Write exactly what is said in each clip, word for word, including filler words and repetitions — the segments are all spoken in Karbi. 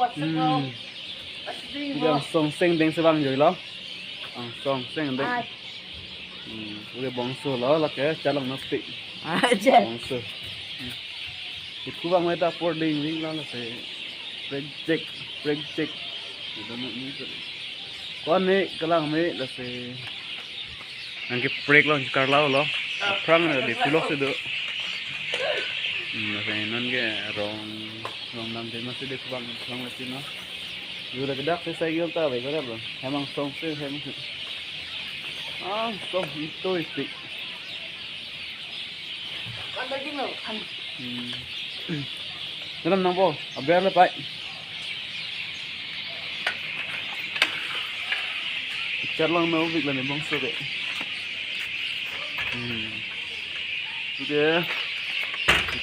Hmm. Angsong sengdeng si vangjoilo. Angsong sengdeng. Ai. Hmm. Ule bongso lo, lake chalong nokpik. Aja. Bongso. Hmm. Ikhu vang meta por ding ding lo, lake. Project, project. Ito mo ni ko. Kone kalang me, lake. Nangkeprek lo, karlao lo. Aphrang na de pulok si do. Hmm, lake non ke rong, rong nam de masi de kubang, kubang lasi no. Yura kedak si cycle ta bai kadap lo. Hem angsong si, hem si. Angsong ito isi. Kan lagi lo, kan. Hmm. Dalam nang po, aber le pai. Chat lang na ubik lani bongso ke. Hmm. Oke.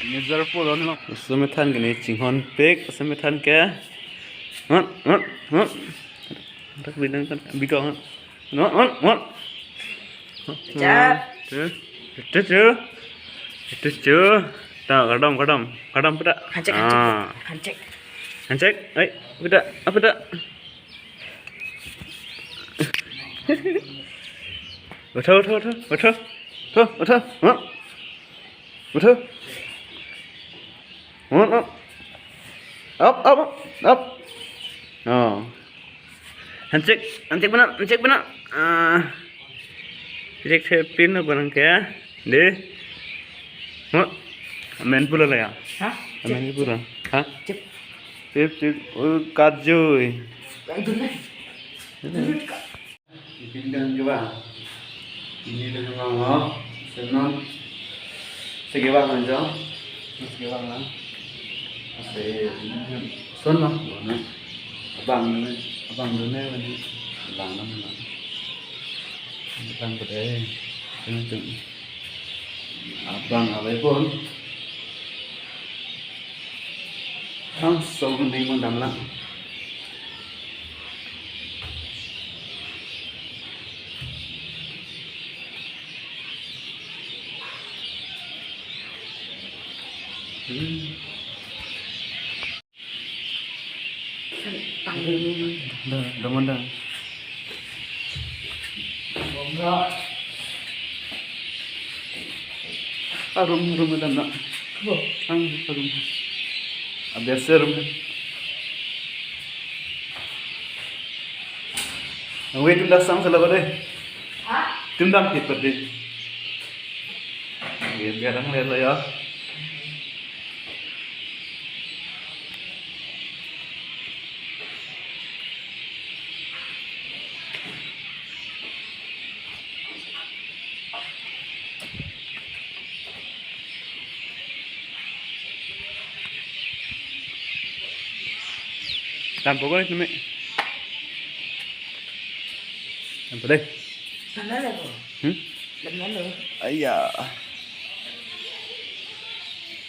Ini jar po lo ni lo. Semethan ke ni chinghonpik, semethan ke. Hot, hot, hot. Tak bidang kan, bidang. Hot, hot, hot. Chat. Tuh. Itu tuh. Itu tuh. Tuh, kardom, kardom. Kardom peta. Hancek, hancek. Ah. Hancek. Hancek. Ai, peta. Apa peta? Udah, udah, udah, udah. Tuh, udah. Hah? Udah. Hah, hah. Up, up, up, up. Oh. Hancek, hancek benar, hancek benar. Ah. Hancek happy no barang kaya. Deh. Hah? Amen pula lah ya. Hah? Amen pula. Hah? Cep. Cep, cep. Oh, kajui. Yang dulu. Ipin dan juga. Ini dan juga lo. Senon. Segewang aja. Segewang lah. Ase. Son lah. Mana? Abang ni. Abang ni mana? Lang nama. Abang kedai. Ini tu. Abang apa pun. Angsong ning mandam lang. Hmm. Dah, dah mandam. Ah, room, room dam na. Ang room. Abiasa room. Ang wait, tum dasang sala ko deh. Ha? Tum dam kit pati. Ye, biar ang lelo ya. Tampoco es me. Tampoco. Tampoco. Hmm? Tampoco. Aya.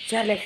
Chale.